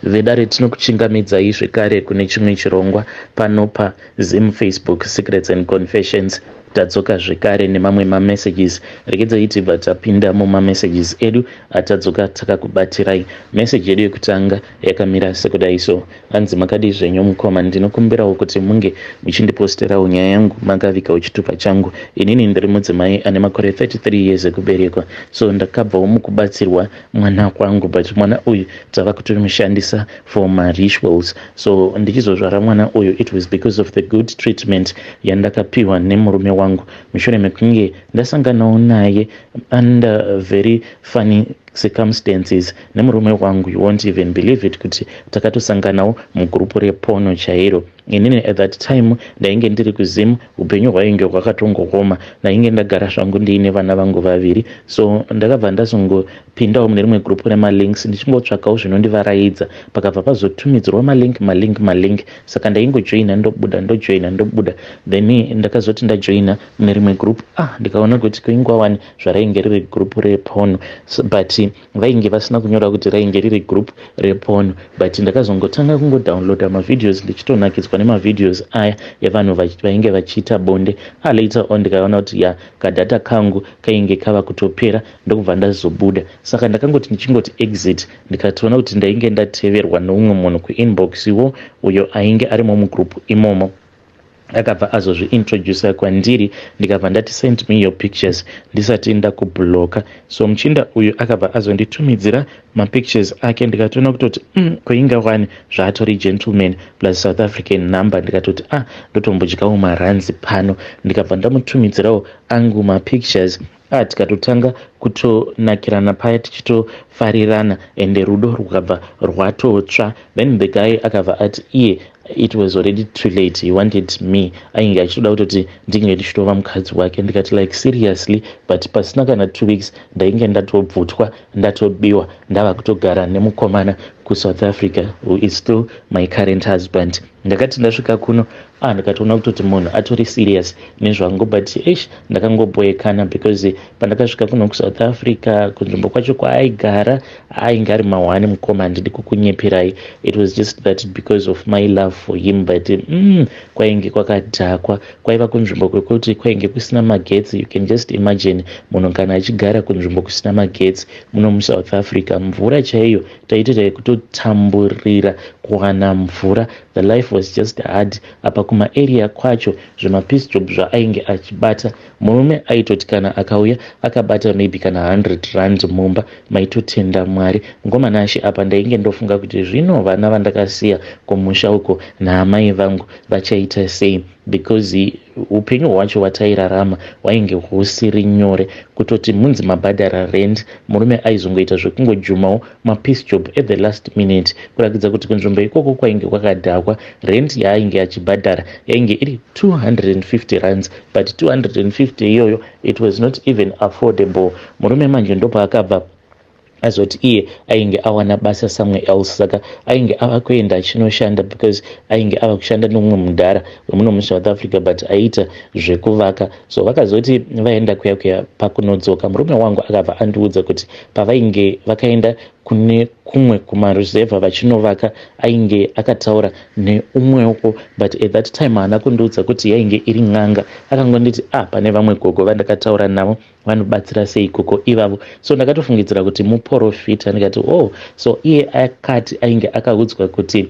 Vedare, tinokuchingamidzai zvekare kune chimwe chirongwa pano paZim Facebook Secrets and Confessions. Tadzoka zvekare nemamwe mamessages. Regedzai tibva tapinda mumamessages edu atadzoka takakubatirai. Message yedu yekutanga yakamira sekudai so. Hanzi, "Makadii zvenyu mukoma? Ndinokumbirawo kuti munge muchindiposterawo nyaya yangu makavigawo chitupa changu. Inini ndiri mudzimai ane makore 33 years ekuberekwa. So ndakabvawo mukubatsirwa mwana kwangu, but mwana uyu tava kutomushandisa for marituals. So ndichizozvara mwana uyu, it was because of the good treatment yandakapiwa nemurume wangu mushure mekunge ndasanganawo naye under very funny circumstances nemurume wangu. You won't even believe it kuti takatosanganawo mugurupu reporn chairo. Inini at that time ndainge ndiri kuZim, upenyu hwainge hwakatongooma. Ndainge ndagara zvangu ndiine vana vangu vaviri. So ndakabva ndazongopindawo mune rimwe gurupu remalinks ndichingotsvakawo zvinondivaraidza. Pakabva pazotumidzirwa malink, malink, malink. Saka ndaingojoina, ndobuda, ndojoina, ndobuda. Then ndakazoti ndajoina mune rimwe gurupu, ah, ndikaona kuti kuingwawani zvarainge riri gurupu reporn. So, but vainge vasina kunyora kuti rainge riri group reporn, but ndakazongotanga kungodownloada mavideos ndichitonakidzwa nemavideos aya evanhu vainge vachiita bonde. Ah, later on ndikaona kuti ya, kadata kangu kainge kava kutopera, ndokubva ndazobuda. Saka ndakangoti ndichingoti exit, ndikatoona kuti ndainge ndateverwa neumwe munhu kuinbox iwo, uyo ainge arimo mugroup imomo. Akabva azozviintroduca kwandiri, ndikabva ndati, 'Send me your pictures ndisati ndakubloka.' So muchinda uyu akabva azonditumidzira mapictures ake. Ndikatoona kutoti koinga wani zvaatori gentleman, plus South African number. Ndikatoti, 'Ah, ndotombodyawo maranzi pano.' Ndikabva ndamutumidzirawo angu mapictures. Ah, tikatotanga kutonakirana paya, tichitofarirana, ende rudo rwukabva rwatotsva. Then the guy akabva ati iye it was already too late, he wanted me, ainge achitoda kutoti ndinge ndichitova mukadzi wake. Ndikati, 'Like, seriously?' But pasina kana 2 weeks ndainge ndatobvutwa, ndatobiwa, ndava kutogara nemukomana kuSouth Africa, who is still my current husband. Ndakati ndasvika kuno, ah, ndikatoona kutoti munhu atori serious nezvangu, but ish, ndakangoboekana because pandakasvika kuno kuSouth Africa, kunzvimbo kwacho kwaaigara ainge ari mahwani. Mukoma, handidi kukunyeperai, it was just that because of my love for him, but kwainge kwakadhakwa. Kwaiva kunzvimbo kwekuti kwainge kusina magetsi. You can just imagine munhu kana achigara kunzvimbo kusina magetsi muno muSouth Africa. Mvura chaiyo taitoita yekutotamburira kuwana mvura. The life was just hard. Apa kumaarea kwacho, zvemapiece job zvaainge achibata murume, aitoti kana akauya akabata maybe kana 100 rand mumba, maitotenda Mwari. Ngomanashe, apa ndainge ndofunga kuti zvino vana vandakasiya kumusha uko naamai vangu vachaita sei? Because upenyu hwacho hwatairarama hwainge husiri nyore. Kutoti munzi mabhadhara rent, murume aizongoita zvekungojumawo mapiece job at the last minute, kurakidza kuti kunzvimbo ikoko kwainge kwakadhakwa. Rent yaainge achibhadhara yainge iri 250 rands, but 250 iyoyo, it was not even affordable. Murume manje ndopaakabva azoti iye ainge awana basa somewhere else, saka ainge ava kuenda achinoshanda, because ainge ava kushanda nemumwe mudhara wemuno muSouth Africa, but aiita zvekuvaka. So vakazoti vaenda kuya kuya, pakunodzoka murume wangu akabva andiudza kuti pavainge vakaenda kune kumwe kumaruzevha vachinovaka, ainge akataura neumwewo, but at that time haana kundiudza kuti yainge iri n'anga. Akangonditi, "Ah, pane vamwe gogo vandakataura navo, vanobatsira sei gogo ivavo." So ndakatofungidzira kuti muprofita. Ndikati, "Oh." So iye akati ainge akaudzwa kuti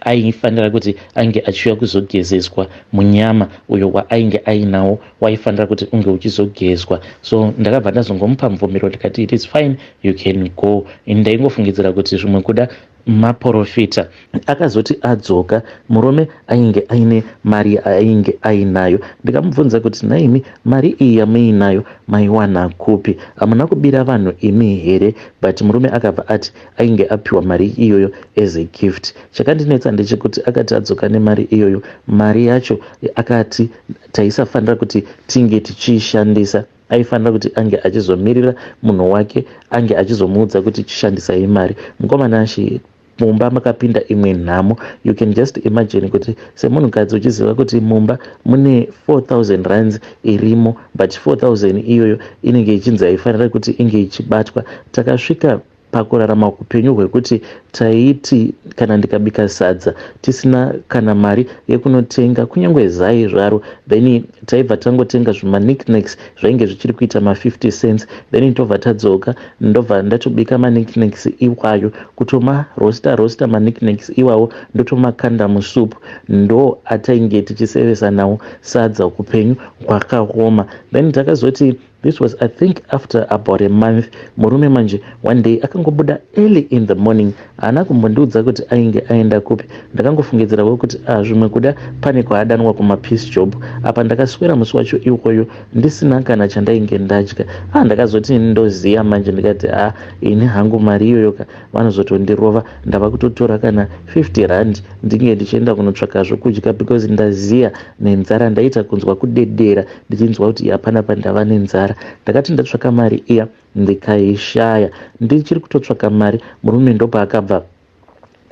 aifanira kuti ange achiuya kuzogezeswa munyama uyo waainge ainawo, waifanira kuti unge uchizogezwa. So ndakabva ndazongomupa mvumiro, ndikati, "It is fine, you can go." Ndaingofungidzira kuti zvimwe kuda maprofita. Akazoti adzoka murume, ainge aine mari ainge ainayo. Ndikamubvunza kuti, "Naimi, mari iyi yamuinayo maiwana kupi? Hamuna kubira vanhu imi here?" But murume akabva ati ainge apiwa mari iyoyo as a gift. Chakandinetsa ndechekuti akati adzoka nemari iyoyo, mari yacho akati taisafanira kuti tinge tichiishandisa, aifanira kuti ange achizomirira munhu wake ange achizomuudza kuti chishandisai mari. Mukomanashi, mumba makapinda imwe nhamo. You can just imagine kuti semunhukadzi uchiziva kuti mumba mune 4000 rands irimo, but 4000 iyoyo inenge ichinzi haifanira kuti inge ichibatwa. Takasvika. pakurarama upenyu hwekuti taiti kana ndikabika sadza tisina kana mari yekunotenga kunyange zai zvaro, then taibva tangotenga zvimaKnickknacks zvainge zvichiri kuita ma50 cents. Then tobva tadzoka, ndobva ndatobika maKnickknacks iwayo, kutomarosta rosta maKnickknacks iwawo, ndotomakanda musupu, ndo atainge tichisevesa nawo sadza. Upenyu hwakaoma. Then takazoti, this was, I think, after about a month, murume manje one day akangobuda early in the morning. Haana kumbondiudza kuti ainge aenda kupi. Ndakangofungidzirawo kuti, ah, zvimwe kuda pane kwaadanwa kumapiece job. Apa ndakaswera musi wacho iwoyo ndisina kana chandainge ndadya. Ah, ndakazoti ndoziya manje, ndikati, "Ah, ini hangu mari iyoyoka vanozotondirova. Ndava kutotora kana 50 rand, ndinge ndichienda kunotsvaka zvokudya because ndaziya nenzara." Ndaita kunzwa kudedera, ndichinzwa kuti hapana pandava nenzara. Ndakati ndatsvaka mari iya, ndikaishaya. Ndichiri kutotsvaka mari, murume ndopaakabva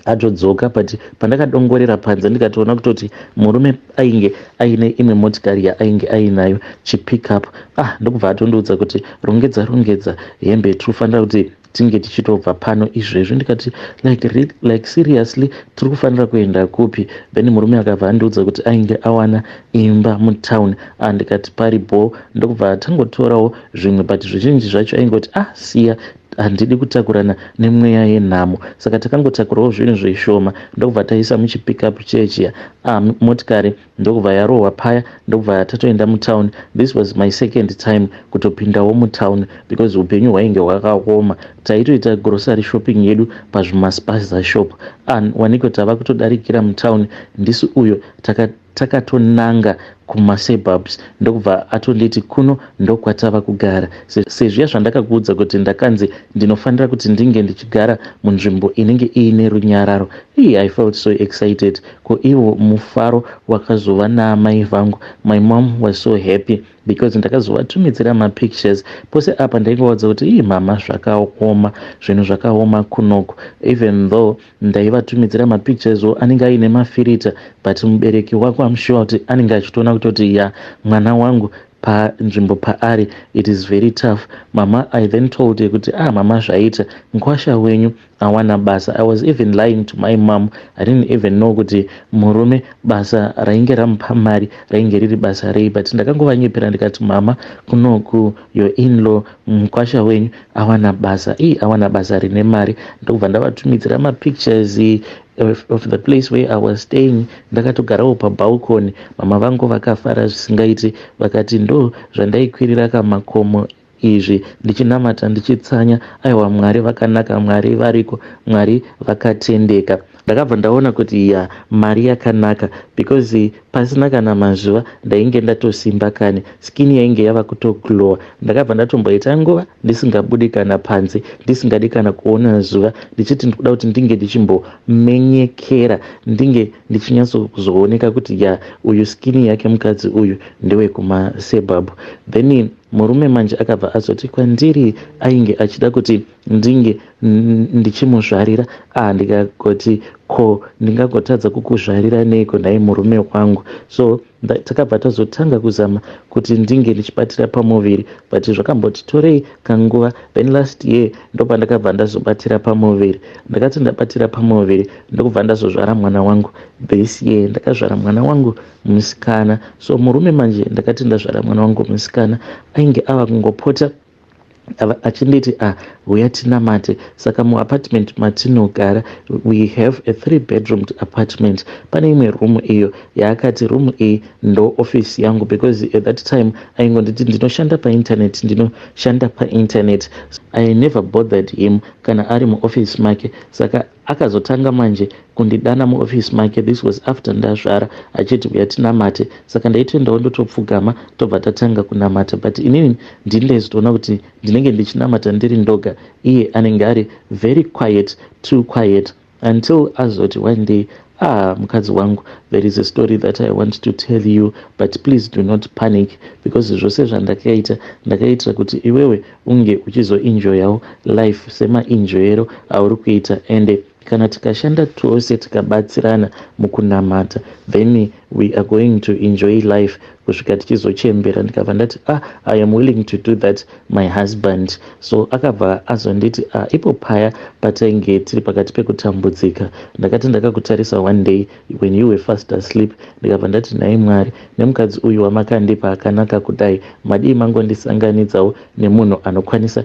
atodzoka. But pandakadongorera panze, ndikatoona kutoti murume ainge aine imwe motikari yaainge ainayo, chipickup. Ah, ndokubva atondiudza kuti, "Rongedza, rongedza hembe, tinofanira kuti tinge tichitobva pano izvezvi." Ndikati, Like seriously, tiri kufanira kuenda kupi?" Then murume akabva andiudza kuti ainge awana imba mutown. Ah, ndikati paribo. Ndokubva tangotorawo zvimwe, but zvizhinji zvacho aingoti, "Ah, siya, handidi kutakurana nemweya yenhamo." Saka takangotakurawo zvinhu zvishoma, ndokubva taisa muchipickup chechiya. Ah, motikari ndokubva yarohwa paya, ndokubva tatoenda mutown. This was my second time kutopindawo mutown because upenyu hwainge hwakaoma. Taitoita grocery shopping yedu pazvimaspaza shop. Ah, waniko tava kutodarikira mutown, ndisi uyo takatonanga kumasuburbs. Ndokubva atonditi, "Kuno ndokwatava kugara, sezviya zvandakakuudza kuti ndakanzi ndinofanira kuti ndinge ndichigara munzvimbo inenge iine runyararo." Ii, I felt so excited. Ko iwo mufaro wakazova naamai vangu! My mom was so happy because ndakazovatumidzira mapictures. Pose apa ndaingovaudza kuti, "Ii mama, zvakaoma, zvinhu zvakaoma kunoko." Even though ndaivatumidzira mapictures wo anenge aine mafilter, but mubereki wako, am sure kuti anenge achitoona kutoti, ya, mwana wangu panzvimbo paari, it is very tough. Mama, I then told her kuti, "Ah mama, zvaita, mukwasha wenyu awana basa." I was even lying to my mom. I didn't even know kuti murume basa rainge ramupa mari rainge riri basa rei, but ndakangovanyepera ndikati, "Mama, kunoku your inlaw, mukwasha wenyu awana basa, ii, awana basa rine mari." Ndokubva ndavatumidzira mapictures of the place where I was staying. Ndakatogarawo pabalcony. Mama vangu vakafara zvisingaiti, vakati, "Ndo zvandaikwirira kamakomo izvi ndichinamata, ndichitsanya. Aiwa, Mwari vakanaka, Mwari variko, Mwari vakatendeka." Ndakabva ndaona kuti, ya, mari yakanaka because pasina kana mazuva ndainge ndatosimba kani, skin yainge yava kutoglowa. Ndakabva ndatomboita nguva ndisingabudi kana panze, ndisingadi kana kuona zuva, ndichiti ndikuda kuti ndinge ndichimbomenyekera, ndinge ndichinyatsozooneka kuti, ya, uyu skin yake mukadzi uyu ndewekumasebhabhu. Then murume manje akabva azoti kwandiri ainge achida kuti ndinge ndichimuzvarira. Ah, ndikagoti, "Ko ndingagotadza kukuzvarira neiko nhai murume wangu?" So takabva tazotanga kuzama kuti ndinge ndichibatira pamuviri, but zvakamboti torei kanguva. Then last year ndopandakabva ndazobatira pamuviri. Ndakati ndabatira pamuviri, ndokubva ndazozvara mwana wangu. This year ndakazvara mwana wangu musikana. So murume manje, ndakati ndazvara mwana wangu musikana, ainge ava kungopota achinditi, "Ah, uya tinamate." Saka muapartment matinogara, we have a three bedroom apartment, pane imwe room iyo yaakati, "Room iyi ndo office yangu," because at that time aingonditi, "Ndinoshanda painternet, ndinoshanda painternet." I never bothered him kana ari muoffice make. Saka akazotanga manje kundidana muofisi make. This was after ndazvara, achiti, "Uya tinamate." Saka ndaitoendawo, ndotopfugama, tobva tatanga kunamata. But inini ndini ndaizotoona kuti ndinenge ndichinamata ndiri ndoga, iye anenge ari very quiet, too quiet, until azoti one day, "Ah, mukadzi wangu, there is a story that I want to tell you, but please do not panic, because zvose zvandakaita ndakaitira kuti iwewe unge uchizoenjoyawo life semaenjoyero auri kuita." Ende Kana tikashanda tose, tikabatsirana mukunamata, then we are going to enjoy life kusvika tichizochembera. Ndikabva ndati, "Ah, I am willing to do that, my husband." So akabva azonditi, "Ah, ipo paya patainge tiri pakati pekutambudzika, ndakati ndakakutarisa one day when you were fast asleep, ndikabva ndati, 'Nhai Mwari, nemukadzi uyu wamakandipa akanaka kudai, madii mangondisanganidzawo nemunhu anokwanisa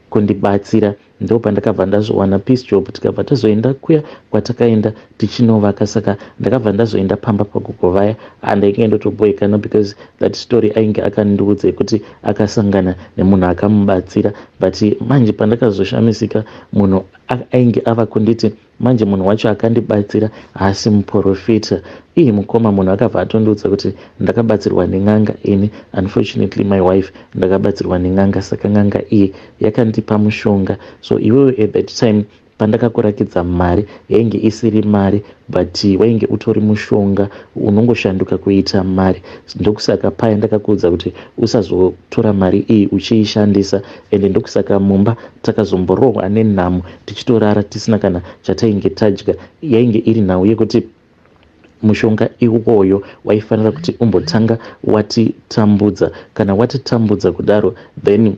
kundibatsira?' Ndo pandakabva ndazowana piece job, tikabva tazoenda kuya kwatakaenda tichinovaka. Saka ndakabva ndazoenda pamba pagogo vaya. Handainge ndotoboekana because that story ainge akandiudza yekuti akasangana nemunhu akamubatsira. But manje pandakazoshamisika, munhu ainge ava kunditi manje munhu wacho akandibatsira haasi muprofita." Ii, mukoma, munhu akabva atondiudza kuti, "Ndakabatsirwa nen'anga ini. Unfortunately, my wife, ndakabatsirwa nen'anga. Saka n'anga iyi yakandipa mushonga. So iwewe at that time pandakakurakidza mari, yainge isiri mari, but wainge utori mushonga unongoshanduka kuita mari. Ndokusaka paya ndakakuudza kuti usazotora mari iyi uchiishandisa. Ende ndokusaka mumba takazomborohwa nenhamo, tichitorara tisina kana chatainge tadya. Yainge iri nhau yekuti mushonga iwoyo waifanira kuti umbotanga watitambudza. Kana watitambudza kudaro, then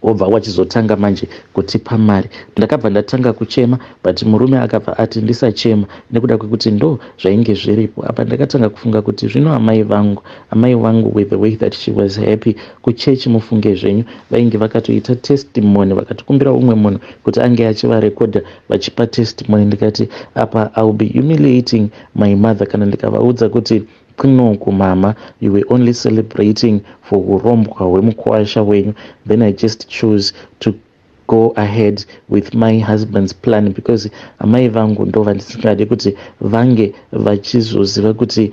wobva wachizotanga manje kutipa mari." Ndakabva ndatanga kuchema, but murume akabva ati ndisachema nekuda kwekuti ndo zvainge zviripo. Apa ndakatanga kufunga kuti zvino amai vangu, amai vangu, with the way that she was happy kuchechi, mufunge zvenyu, vainge vakatoita testimony, vakatokumbira umwe munhu kuti ange achivarekodha vachipa testimony. Ndikati apa I will be humiliating my mother kana ndikavaudza kuti, 'Kunoku mama, you were only celebrating for urombwa hwemukwasha wenyu.' Then I just choose to go ahead with my husband's plan because amai vangu ndo vandisingade kuti vange vachizoziva kuti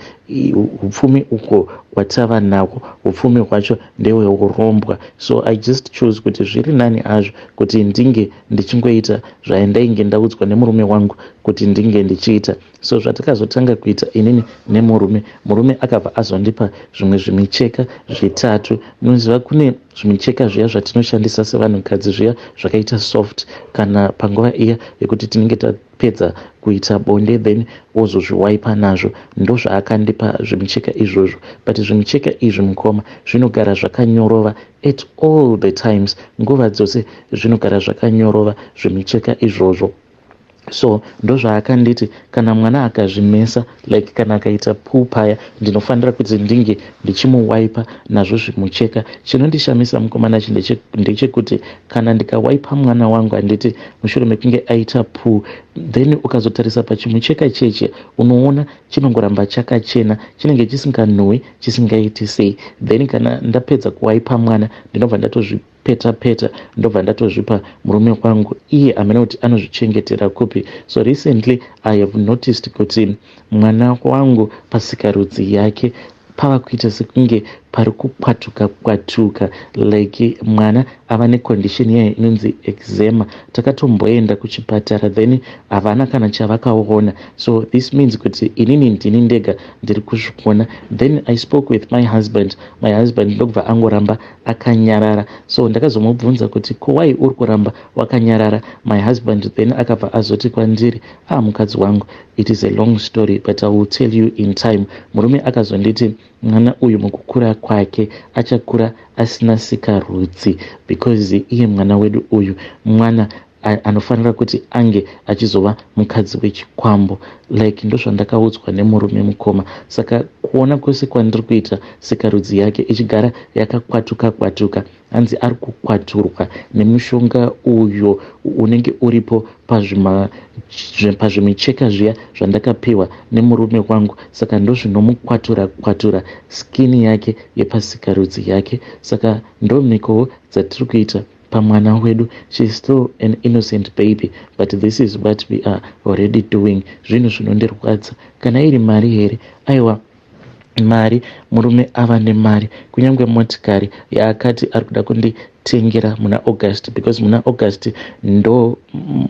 upfumi uhwo hwatava nahwo, upfumi hwacho ndehweurombwa. So I just choose kuti zviri nani azvo kuti ndinge ndichingoita zvaindainge ndaudzwa nemurume wangu kuti ndinge ndichiita." So zvatakazotanga kuita inini nemurume, murume akabva azondipa zvimwe zvimicheka zvitatu. Munoziva kune zvimicheka zviya zvatinoshandisa sevanhukadzi, zviya zvakaita soft, kana panguva iya yekuti tinenge tapedza kuita bonde, then wozozviwaipa nazvo. Ndozvaakandipa zvimicheka izvozvo. But zvimicheka izvi, mukoma, zvinogara zvakanyorova at all the times, nguva dzose zvinogara zvakanyorova zvimicheka izvozvo. So ndozvaakanditi kana mwana akazvimesa, like kana akaita poo paya, ndinofanira kuti ndinge ndichimuwaipa nazvo zvimucheka. Chinondishamisa, mukomana, ndechekuti kana ndikawaipa mwana wangu, handiti, mushure mekunge aita poo, then ukazotarisa pachimucheka cheche, unoona chinongoramba chakachena, chinenge chisinganhuhwi, chisingaiti sei. Then kana ndapedza kuwaipa mwana, ndinobva ndatozvipeta peta, ndobva ndatozvipa murume wangu. Iye amene kuti anozvichengetera kupi. So recently I have noticed kuti mwana wangu pasikarudzi yake pava kuita sekunge pari kukwatuka kwatuka, like mwana ava necondition iyayo inonzi eczema. Takatomboenda kuchipatara, then havana kana chavakaona. So this means kuti inini ndini ndega ndiri kuzviona. Then I spoke with my husband. My husband ndokubva angoramba akanyarara. So ndakazomubvunza kuti, "Ko wai uri kuramba wakanyarara?" My husband then akabva azoti kwandiri, "Ah, mukadzi wangu, it is a long story, but I will tell you in time." Murume akazonditi mwana uyu mukukura kwake achakura asina sikarudzi because iye mwana wedu uyu mwana anofanira kuti ange achizova mukadzi wechikwambo. Like ndozvandakaudzwa nemurume, mukoma. Saka kuona kwese kwandiri kuita, sikarudzi yake ichigara yakakwatuka kwatuka. Hanzi ari kukwaturwa nemushonga uyo unenge uripo pazvimicheka zviya zvandakapiwa nemurume wangu. Saka ndozvinomukwatura kwatura skin yake yepasikarudzi yake. Saka ndomhikowo dzatiri kuita pamwana wedu. She is still an innocent baby, but this is what we are already doing. Zvinhu zvinondirwadza. Kana iri mari here, aiwa, mari, murume ava nemari. Kunyange motikari yaakati ari kuda. achazonditengera muna August, because muna August ndo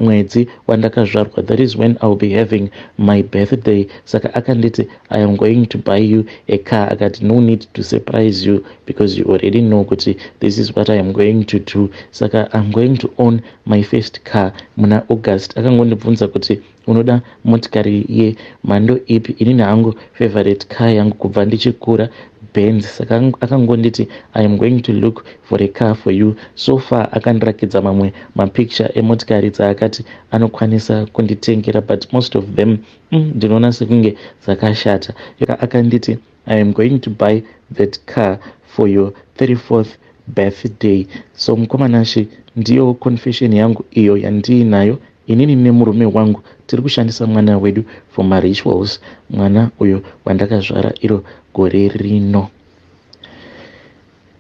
mwedzi wandakazvarwa. That is when I will be having my birthday. Saka akanditi, "I am going to buy you a car." Akati, "No need to surprise you because you already know kuti this is what I am going to do." Saka I'm going to own my first car muna August. Akangondibvunza kuti unoda motikari yemhando ipi. Inini hangu favorite car yangu kubva ndichikura, Benz. Saka akangonditi, "I am going to look for a car for you." So far akandirakidza mamwe mapicture emotikari dzaakati anokwanisa kunditengera, but most of them ndinoona sekunge dzakashata. Akanditi, "I am going to buy that car for your 34th birthday." So mukoma Nashe, ndiyo confession yangu iyo yandiinayo. Inini nemurume wangu tiri kushandisa mwana wedu for marituals, mwana uyo wandakazvara iro gore rino.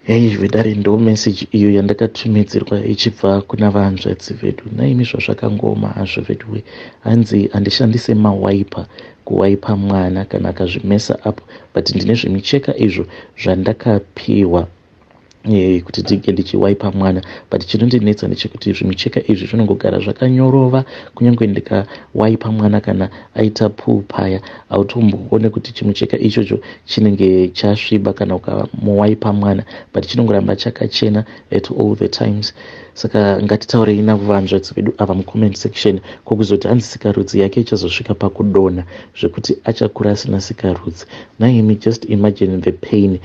Hei vedare, ndo message iyo yandakatumidzirwa ichibva kuna vahanzvadzi vedu. Naimi, zvazvakangoma hazvo veduwe. Hanzi handishandise mawaipa kuwaipa mwana kana akazvimesa up, but ndine zvimicheka izvo zvandakapiwa kuti ndinge ndichiwaipa mwana, but chinondinetsa ndechekuti zvimicheka izvi zvinongogara zvakanyorova. Kunyange ndikawaipa mwana kana aita puu paya, hautomboone kuti chimucheka ichocho chinenge chasviba kana ukamuwaipa mwana, but chinongoramba chakachena at all the times. Saka ngatitaurei navo vanzvadzi vedu ava mucomment section. Kwokuzoti hanzi sikarudzi yake ichazosvika pakudonha zvekuti achakura asina sikarudzi. Naimi, just imagine the pain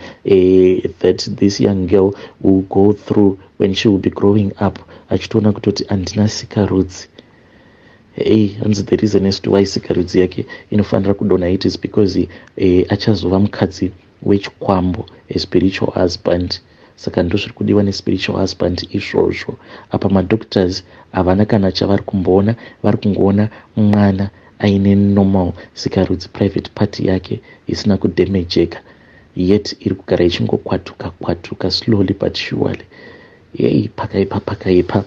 that this young girl will go through when she will be growing up, achitoona kutoti handina sikarudzi. Hei, hanzi the reason as to why sikarudzi yake inofanira kudonha, it is because achazova mukadzi wechikwambo, a spiritual husband. Saka ndozviri kudiwa nespiritual husband izvozvo. Apa madoctors havana kana chavari kumboona, vari kungoona mwana aine normal sikarudzi, private part yake isina kudhemejeka, yet iri kugara ichingokwatuka kwatuka slowly but surely. Yei, pakaipa, pakaipa.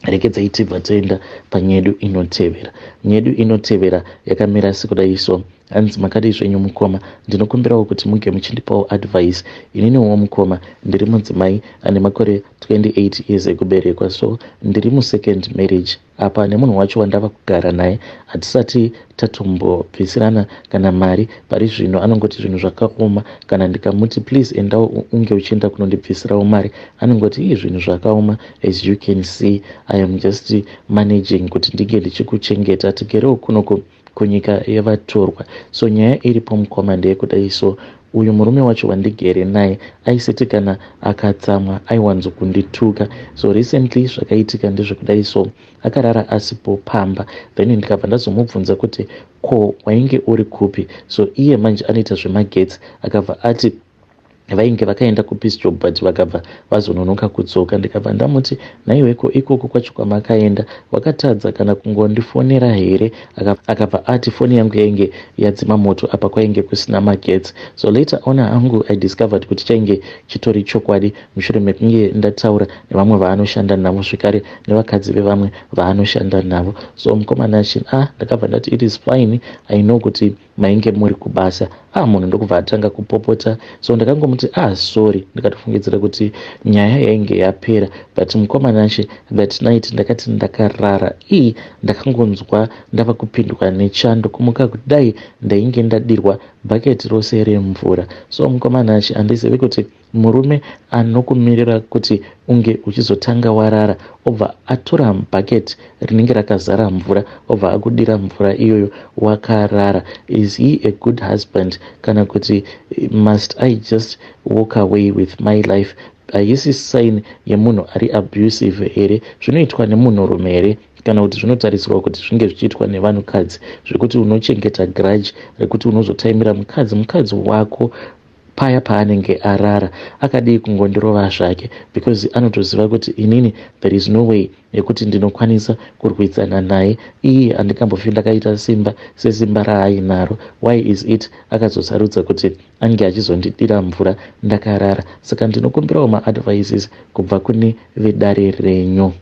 Rekedzai tibva toenda panyedu inotevera. Nyedu inotevera yakamira sekudai so. Hanzi, "Makadii zvenyu mukoma? Ndinokumbirawo kuti muge muchindipawo advice. Ininiwo mukoma, ndiri mudzimai ane makore 28 years ekuberekwa, so ndiri musecond marriage. Apa nemunhu wacho wandava kugara naye hatisati tatombobvisirana kana mari. Pari zvino anongoti zvinhu zvakaoma. Kana ndikamuti, 'Please endawo unge uchienda kunondibvisirawo mari,' anongoti, 'Ii, zvinhu zvakaoma. As you can see, I am just managing kuti ndinge ndichikuchengeta. Tigerewo kunoku kunyika yevatorwa.' So nyaya iripo mukoma ndeyekudai so. Uyu murume wacho wandigere naye aisiti kana akatsamwa aiwanzokundituka. So recently zvakaitika ndezvekudai so. Akarara asipo pamba, then ndikabva ndazomubvunza kuti ko wainge uri kupi. So iye manje anoita zvemagetsi, akabva ati vainge vakaenda kupiece job, but vakabva vazononoka kudzoka. Ndikabva ndamuti, 'Naiweko ikoko kwacho kwamakaenda wakatadza kana kungondifonera here?' Akabva ati foni yangu yainge yadzima moto, apa kwainge kusina magetsi. So later on hangu I discovered kuti chainge chitori chokwadi mushure mekunge ndataura nevamwe vaanoshanda navo, zvekare nevakadzi vevamwe vaanoshanda navo. So mukoma Nashe, ah, ndakabva ndati, 'It is fine, I know kuti mainge muri kubasa.' Ah, munhu ndokubva atanga kupopota. So ndakangomuti, 'Ah, sorry.' Ndikatofungidzira kuti nyaya yainge yapera, but mukoma Nashe, that night ndakati ndakarara, ii, ndakangonzwa ndava kupindwa nechando. Kumuka kudai, ndainge ndadirwa bhaketi rose remvura. So mukoma Nashe, handizivi kuti murume anokumirira kuti unge uchizotanga warara, obva atora bhaketi rinenge rakazara mvura, obva akudira mvura iyoyo wakarara, is he a good husband, kana kuti must I just walk away with my life? Haisi sign yemunhu ari abusive here? Zvinoitwa nemunhurume here, kana kuti zvinotarisirwa kuti zvinge zvichiitwa nevanhukadzi, zvekuti unochengeta grudge rekuti unozotaimira mukadzi wako paya paanenge arara? Akadii kungondirova zvake, because anotoziva kuti inini there is no way yekuti ndinokwanisa kurwidzana naye. Iye handikambofi ndakaita simba sesimba raainaro. Why is it akazosarudza kuti ange achizondidira mvura ndakarara? Saka ndinokumbirawo maadvices kubva kune vedare renyu."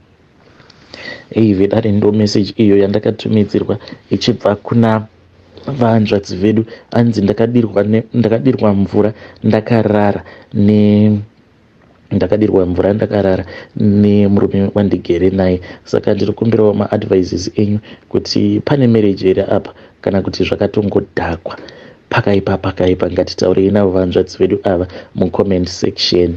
Ei vedare, ndo message iyo yandakatumidzirwa ichibva kuna vanzvadzi vedu. Anzi ndakadirwa mvura ndakarara. Ndakadirwa mvura ndakarara nemurume wandigere naye, saka ndiri kumbirawo maadvices enyu kuti pane marriage here apa kana kuti zvakatongodhakwa. Pakaipa, pakaipa. Ngatitaurei navo vanzvadzi vedu ava mucomment section.